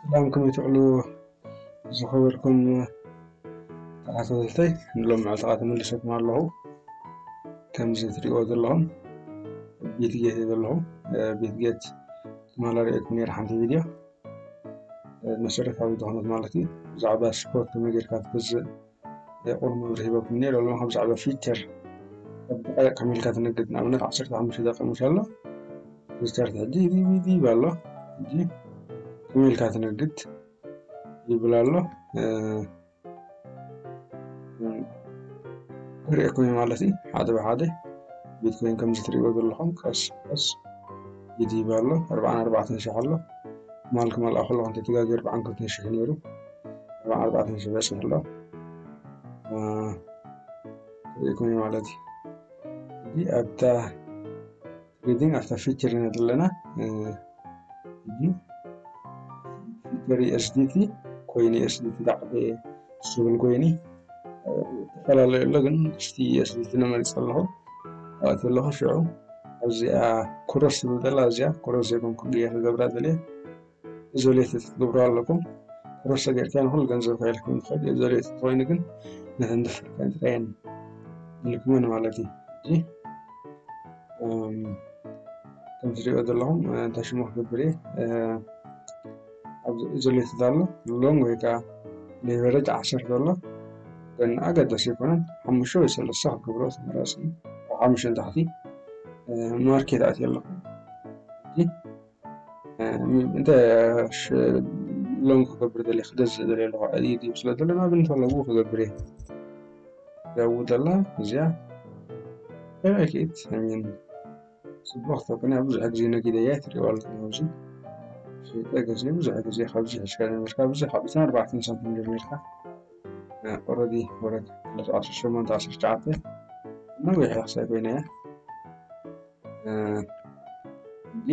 ሰላም፣ ከመይ ትውዕሉ ዝኸበርኩም ተኸታተልተይ? ንሎም መዓልቲ ከዓ ተመልሰኩም ኣለኹ። ከምዚ ትሪእዎ ዘለኹም ቤት ጌት እየ ዘለኹ። ቤት ጌት ትማሊ ሪኤኩም ነይረ ሓንቲ ቪድዮ፣ መሰረታዊ ዝኾነት ማለት እዩ። ብዛዕባ ስፖርት ከመይ ጌርካ ትገዝእ ቁሩብ መብርሂ ሂበኩም ነይረ። ሎሚ ካብ ብዛዕባ ፊቸር ብቐየቕ ከመይ ኢልካ ትነግድ፣ ንኣብነት ዓሰርተ ሓሙሽተ ደቂቕ ምሽ ኣሎ። ሪስታርት ሕጂ ይብ ኣሎ። ሕጂ ከመይ ኢልካ ትነግድ ይብል ኣሎ። እ፣ ክርእየኩም እየ ማለት እዩ። ሓደ ብሓደ ቢትኮይን ከምዚ ትሪእዎ ዘለኹም ቀስ ቀስ ይድይብ ኣሎ። ኣርባዓን ኣርባዕተን ሽሕ ኣሎ። ትማሊ ክመልኣ ከለኹ እንተተጋገር ኣርባዓን ክልተን ሽሕ ነይሩ። ኣርባዓን ኣርባዕተን ሽሕ በፂሑ ኣሎ። እ፣ ክርእየኩም እየ ማለት እዩ። ሕጂ ኣብታ ትሬዲንግ ኣብታ ፊቸር ኢና ዘለና። እ፣ ሕጂ ፊቸር ዩ ኤስ ዲ ቲ፣ ኮይን ዩ ኤስ ዲ ቲ ዳዕበ ዝብል ኮይኒ፣ እ፣ ዝተፈላለዩ ኣሎ፣ ግን እስቲ ዩ ኤስ ዲ ቲ ነመሪፅ ኣለኹ። ኣቲ ኣለኹ ሽዑ ኣብዚኣ ክሮስ ትብል ዘላ፣ እዚኣ ክሮስ ዘይኮንኩ ብየ ክገብራ ደልየ። ኢዞሌት ክትገብሩ ኣለኩም። ክሮስ ተገይርካ ንኩሉ ገንዘብ ከይልኩም ትኽእል እዩ። ኢዞሌት እንተኮይኑ ግን ነተን ደፈርካ ጥራየን ይልክመን ማለት እዩ። ሕጂ፣ እም፣ ከም ትሪኦ ዘለኹም፣ እ፣ እንታይ ሽሙ ክገብር እየ? እ፣ ኣብዚ ኢዞሌት ኣሎ፣ ሎንግ ወይ ከዓ ሌቨሬጅ ዓሰርተ ኣሎ። ግን ኣገዳሲ ኣይኮነን። ሓሙሽተ ወይ ሰለስተ ክገብሮ ተመራፂ እዩ። ካብ ሓሙሽተ ንታሕቲ፣ እ፣ ማርኬት ኣትየ ኣለኹ። ሕጂ፣ እ፣ እንተ ሽ-፣ ሎንግ ክገብር ደልየ፣ ክገዝእ ደልየ ኣለኹ። ኣድዩ ድዩ ስለ ዘሎ፣ ንኣብነት ኣለዎ ክገብር እየ። ያው ደላ እዚኣ፣ I like it። I mean፣ ጽቡቕ ተኮነ፣ ብዙሕ ግዜ ነጊደ እየ፣ ትሪእዋ ኣለኹም ኣብዚ። ሸይጠ ገዝየ ብዙሕ ግዜ፣ ካብዚ ሕሽካ ጀሚርካ፣ ብዙሕ ካብ ዕስራን ኣርባዕተን ሳንቲም ጀሚርካ፣ እ፣ ኦረዲ ወረድ፣ ክልተ ዓሰርተ ሸሞንተ ዓሰርተ ትሽዓተ፣ ነዊሕ ክሳይ ኮይነ እየ። እ፣ ሕጂ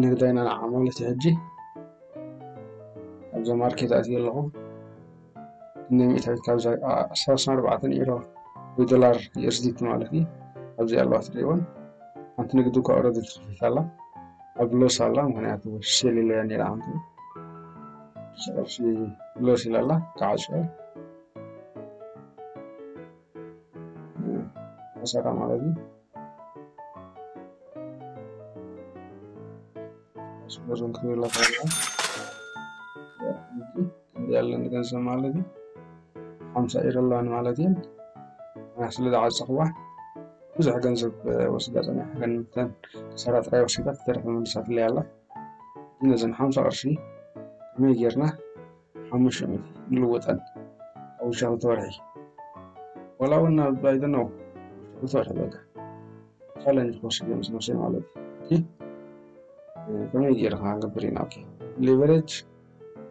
ንግዳይና ንዓ ማለት እዩ። ሕጂ ኣብዛ ማርኬት ኣትየ ኣለኹ። ክንደይ ሚእታዊት ካብዛ፣ አ፣ ሰላሳን ኣርባዕተን ዩሮ ወይ ዶላር ዩ ኤስ ዲ ቲ ማለት እዩ። ኣብዚ ኣለዋ ትሪእወን። ሓንቲ ንግዲ እኳ ኦረዲ ተኸፊታ ኣላ። ኣብ ሎስ ኣላ፣ ምኽንያቱ ሴል ኢለያ ነይራ ሓንቲ። ቅርሺ ሎስ ኢላ ኣላ፣ ክዓጽዋ። እ፣ ከሰራ ማለት እዩ። ስፖርትን ክብላ ከላ፣ ያ፣ እንዲ፣ እንዲ ያለን ገንዘብ ማለት እዩ። ሓምሳ ዩሮ ኣለዋን ማለት እዩ። ኣነ ስለ ዝዓጸኽዋ፣ ብዙሕ ገንዘብ፣ እ፣ ወሲዳ ጸኒሓ፣ ግን እተን ክሳራ ጥራይ ወሲዳ፣ ዝተረፈ መልሳትለይ ኣላ። ነዘን ሓምሳ ቅርሺ ከመይ ጌርና ሓሙሽተ ሚእቲ ንልወጠን ኣብ ውሽጢ ክልተ ወርሒ። ዋላ እውን ኣብ፣ I don't know፣ ውሽጢ ክልተ ወርሒ በቃ ቻለንጅ ክወስድ እየ ምስ ነብሰይ ማለት እዩ። ኦኬ፣ እ፣ ከመይ ጌርካ ክንገብር ኢና? ኦኬ፣ ሌቨሬጅ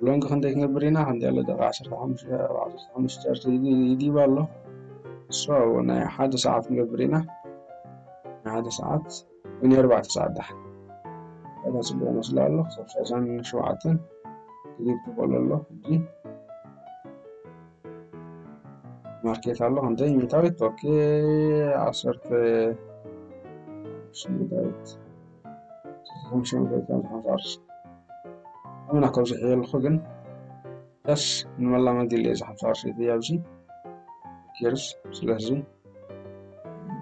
ሎንግ ክንደይ ክንገብር ኢና? ክንደይ ኣሎ? ደቂ ዓሰርተ ሓሙሽተ፣ ዓሰርተ ሓሙሽተ ጨርሺ ይዲ-፣ ይዲባ ኣሎ። ሶ፣ ናይ ሓደ ሰዓት ክንገብር ኢና። ናይ ሓደ ሰዓት፣ ወይ ናይ ኣርባዕተ ሰዓት ደሓን። እታ ጽቡቕ መስላ ኣሎ። ክሳብ ሰላሳን ሸውዓተን ክሊፕ ትበሎ ኣሎ። ሕጂ ማርኬት ኣሎ። ክንደይ ሚእታዊት? ኦኬ፣ ዓሰርተ ሚእታዊት። ዓሰርተ ሓሙሽተ ሚእታዊት፣ ሓምሳ ቅርሺ። ኣመና ከብዝሕ እየ ኣለኹ፣ ግን ዳስ ንመላመዲ ኢለ እየ፣ ሓምሳ ቅርሺ እየ ኣብዚ ኬርስ። ስለዚ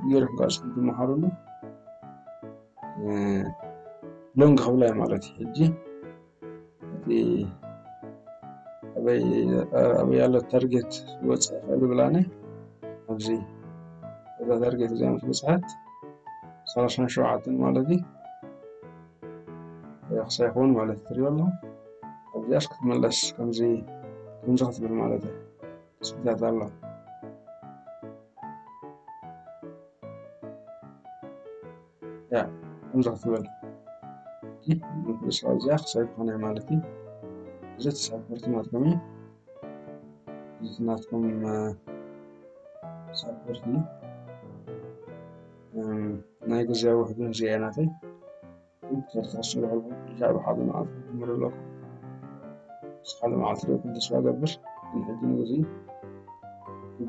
ገይርኩም ከዓ እስኩም ትመሃሩሉ፣ እ፣ ሎንግ ክብላ እየ ማለት እዩ። ሕጂ እቲ ኣበይ፣ ኣበይ ኣሎ ታርጌት ክወፅእ ይኽእል ይብል ኣነ። ኣብዚ እዛ ታርጌት እዚኣ ምስ በፅሐት፣ ሰላሳን ሸውዓተን ማለት እዩ። ያው ክሳይ ይኸውን ማለት እዩ፣ ትሪኦ ኣለኹም። ኣብዚኣስ ክትመለስ ከምዚ፣ ከምዚ ክትብል ማለት እዩ። ስክታት ኣሎ። ያ፣ ከምዚ ክትብል። እዚ ንስኻ እዚኣ ክሳይ ዝኾነ ማለት እዩ። እዚ እቲ ሳፖርት ናትኩም እዩ። እዚ ናትኩም፣ እ፣ ሳፖርት እዩ። እም፣ ናይ ግዜያዊ ውሕዱ እዚኣ እያ ናተይ። ግን ትምህርቲ ክትስርሑ ኣለኩም። ብዛዕባ ሓደ መዓልቲ ክትጅምሩ ኣለኩም። ምስ ካልእ መዓልቲ ርኢኹም ተስፋ እገብር። ግን ሕጂ ንግዜኡ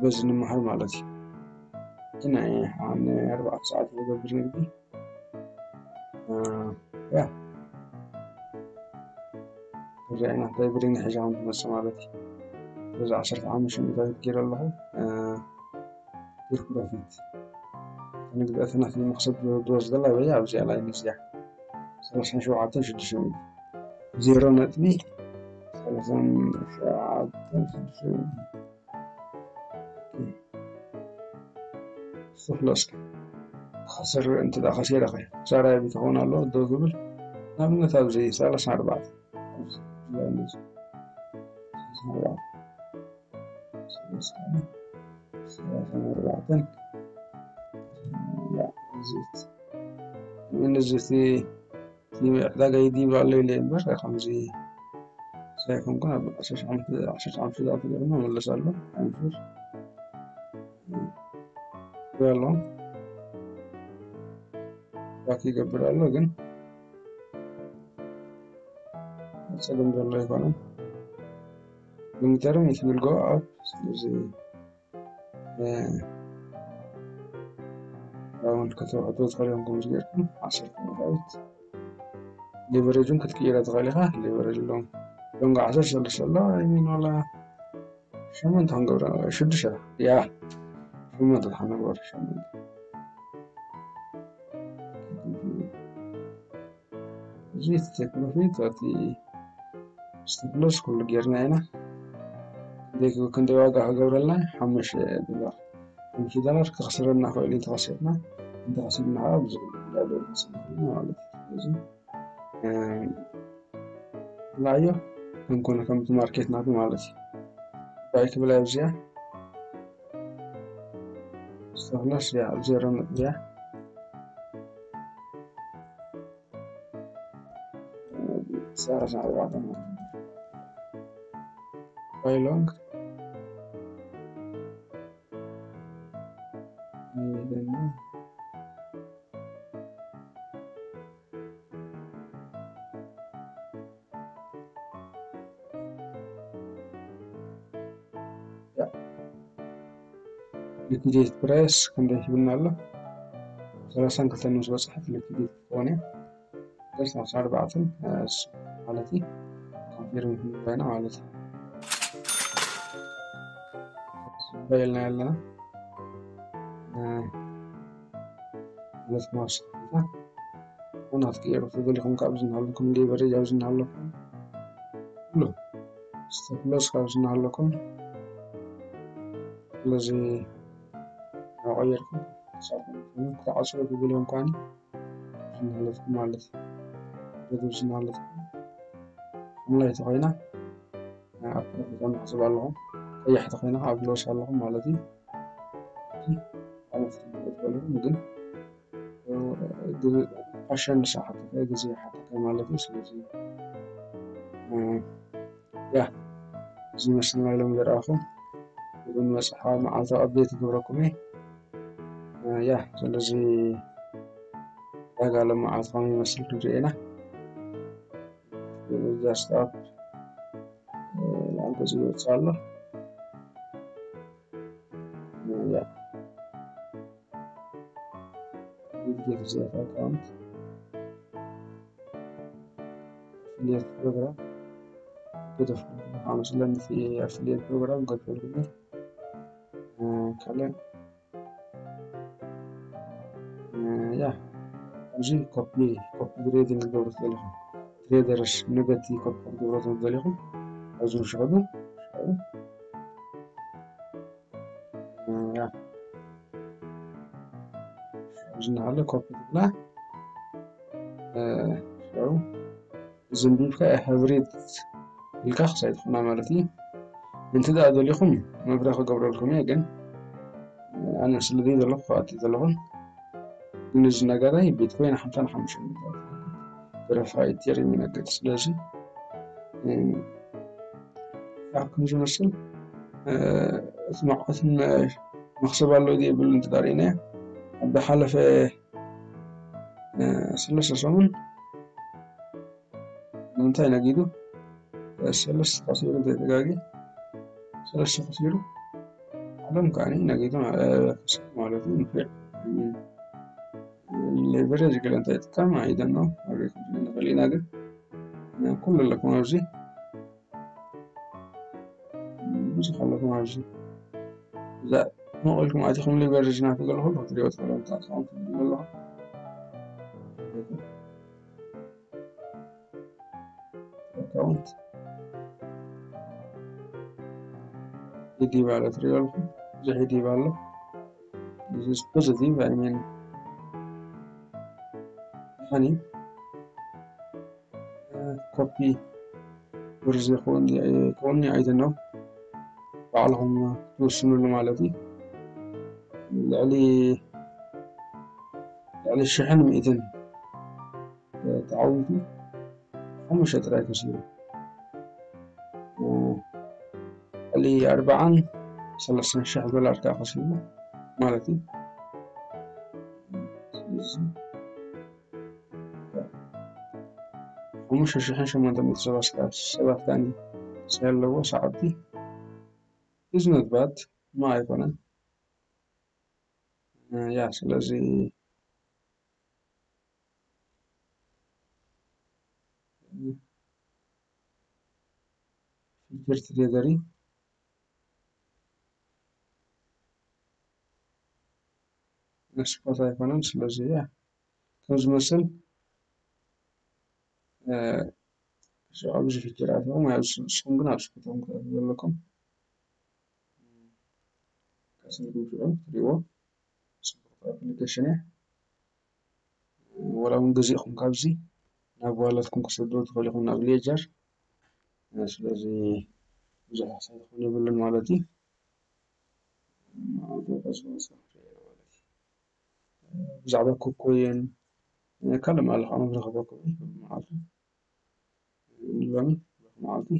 በዚ ንምሃር ማለት እዩ። ግን ናይ፣ ናይ ኣርባዕተ ሰዓት ዝገብር ንግዲ፣ እ፣ ያ። እዚኣ ኢና እንታይ ብድንግ ሒዛ ከም ትመጽእ ማለት እዩ። በዚ ዓሰርተ ሓሙሽተ ሚእታዊት ገይረ ኣለኹ። እ፣ ቲር ፕሮፊት ንግዲ እቲ ናተይ መኽሰብ ዝወስደላ በያ ኣብዚኣ ላይ ምስያ ሰላሳን ሸውዓተን ሽዱሽተ ሚእቲ፣ ዜሮ ነጥቢ ሰላሳን ሸውዓተን ሽዱሽተ ሚእቲ። ስፍሎ እስኪ ክኸስር እንተ ደኣ ከሲረ ኸ ክሳራ ይብይ ክኸውን ኣለዎ ዶ ዝብል፣ ንኣብነት ኣብዚ ሰላሳ ኣርባዕተ ሰላሳ ኣርባዕተ ሰላሳ ኣርባዕተ ያ፣ እዚት ምን እዚቲ ዕዳጋ ይዲብ ኣሎ ኢለ እምበር ከምዚ ሳይኮንኩን ኣብ ዓሰርተ ሓሙሽተ ዓሰርተ ሓሙሽተ ዝኣክል ይኹን መመለስ ኣሎ። ኣንሹር ኣሎ ባክ ይገብር ኣሎ ግን ጸገም ዘሎ ኣይኮነን። ብሚተርም ይትብል ጎ ኣብ ስለዚ እ፣ ኣሁን ከተውሕዶ ትኽእል እዮም ከምዚ ጌርኩም ዓሰርተ ሚእታዊት ሌቨሬጅን ክትቅይሮ ትኽእል ኢኻ። ሌቨሬጅ ሎም ሎንጋ ዓሰርተ ሰለስተ ኣሎ ኣይሚን ዋላ ሸሞንተ ክንገብሮ ሽዱሽተ ያ ሸሞንተ ድሓን ንግበር ሸሞንተ እዚ ቴክኖሎጂ እቲ ስቲፕለስ ኩሉ ጌርና ኢና። ክንደይ ክንደይ ዋጋ ክገብረልና ሓሙሽተ ዶላር ሓሙሽተ ዶላር ክኽስረና ክእል እዩ እንተኸሲርና እንተኸሲርና ከዓ ብዙ ዶላር ማለት እዩ። ስለዚ ላዮ ከም ኮነ ከምቲ ማርኬት ናቱ ማለት እዩ። ባይ ክብል ኣብዚኣ ስቲፕለስ እያ ኣብ ዜሮ ነጥቢ እያ። ሰላሳ ኣርባዕተ ባይ ሎንግ ሊኩዲቲ ፕራይስ ክንደይ ሂብና ኣሎ? ሰላሳን ክልተን ምስ በፅሐት ሊኩዲቲ ክኾን እያ። ደስ ናብ ኣርባዕተን ማለት እዩ። ኮንፊርም ክንባይና ማለት እዩ። ባይልና ያለና ማለት ማስታ ሆናት ቀይሩ ትደሊኹም ካብ ዝናሃለኩም ሌቨሬጅ ኣብ ዝናሃለኩም ኩሉ ስቶፕ ሎስ ካብ ዝናሃለኩም ስለዚ ናቀየርኩም ክትዓፅሩ ትደሊኹም ኳኒ ዝናሃለትኩም ማለት እዩ። ዝናሃለትኩም ሓምላይ ተኮይና ኣብ ፕሮፊት ክሕስብ ኣለኹም። ቀያሕ ተኮይና ኣብ ሎስ ኣለኹም ማለት እዩ። ግን ፋሽን ንሳ ሓተተ ግዜ ሓተተ ማለት እዩ። ስለዚ ያ እዚ መስል ናይ ሎም ዝረኣኹም እዞም መፅሓ መዓልታዊ ኣፕዴት ይገብረኩም እየ። ያ ስለዚ ዕዳጋ ሎም መዓልቲ ከመይ ይመስል ክንርኢ ኢና። ጃስታፕ ላንጎጅ ይወፅእ ኣሎ። ያ ቪዲዮ ብዛት ኣካውንት ኣፍልየት ፕሮግራም ገደፍ ኣመስለን ኣፍልየት ፕሮግራም ገደፈልኩም ካልእ ያ እዚ ኮፒ ኮፒ ትሬዲንግ ዝገብሩ ትደሊኹም ትሬደርስ ነገቲ ኮፒ ክትገብሩ ትደሊኹም ኣብዚ ሽኸዱ እዚ እናሃለ ኮፒ ትብላ ሽዑ ዝንቢብካ ሃብሪት ኢልካ ክሳይ ትኾና ማለት እዩ። እንት ደኣ ደሊኹም መብርሂ ክገብረልኩም እየ፣ ግን ኣነ ስለ ዘይደለኹ ክኣቲ ዘለኹን ግን እዚ ነጋዳይ ቢትኮይን ሓምሳን ሓሙሽተን ቬሪፋይ ኢቴሪየም ይነግድ። ስለዚ ኣብ ከም ዝመስል እቲ መዕቆትን መኽሰብ ኣሎ ዘይብሉ እንተዳሪእናዮ ኣብ ዝሓለፈ ሰለስተ ሰሙን ንምንታይ ነጊዱ ሰለስተ ከሲሩ እንተይተጋጊ ሰለስተ ከሲሩ ዓለም ከዓኒ ነጊዱ ከሲሩ ማለት እዩ። ንፍዕ ሌቨሬጅ ገለ እንታይ ይጥቀም ኣይደኖ ንኽእል ኢና ግን ኩሉ ኣለኩም ኣብዚ እዚ ከለኹም ኣብዚ እዛ መቐልኩም ኣቲኹም ሊቨሬጅ ናቱ ዘለኹ ክትሪኦ ትኽእሉ። ኣካውንት ትሪኦ ኣለኹ። ኣካውንት ይዲብ ኣሎ ትሪኦ ኣለኹ። ብዙሕ ይዲብ ኣሎ። እዚ ፖዚቲቭ ኣይሜን ፋኒ ኮፒ ወርዝ ይኸውን ይኸውን ኣይደነው ባዕልኹም ትወስኑሉ ማለት እዩ። ልዕሊ ልዕሊ ሽሕን ሚእትን ተዓዊቱ ሓሙሽተ ጥራይ ከሲቡ። ልዕሊ ኣርባዓን ሰለስተን ሽሕ ዶላር ከዓ ከሲቡ ማለት እዩ። ስለዚ ሓሙሽተ ሽሕን ሸሞንተ ሚእቲ ሰባት ከዓ ሰባት ከዓ ኣለዎ ሰዓብቲ። ኢዝ ኖት ባድ፣ ሕማቕ ኣይኮነን። ያ ስለዚ ፊቸር ትሬደሪ ስፖት ኣይኮነን። ስለዚ ያ ከም ዝመስል ሽዑ ኣብዚ ፊቸር ኣትኹም ወይ ኣብዚ ንስኹም ግን ኣብ ስፖቶም ክትኣትዉ ዘለኩም ከስልኩም ሽዑ ትሪእዎ ጽቡቕ ኣፕሊኬሽን እያ። ወላ እውን ገዚእኹም ካብዚ ናብ ዋለትኩም ክሰድዎ ትኽእሉ ኢኹም ናብ ሌጀር። ስለዚ ብዙሕ ክሳብ ዝኾነ የብሉን ማለት እዩ። ብዛዕባ ኩኮየን ካልእ ማለት ከዓ መብረኸ ኮኮብ መዓልቱ ሎሚ መዓልቲ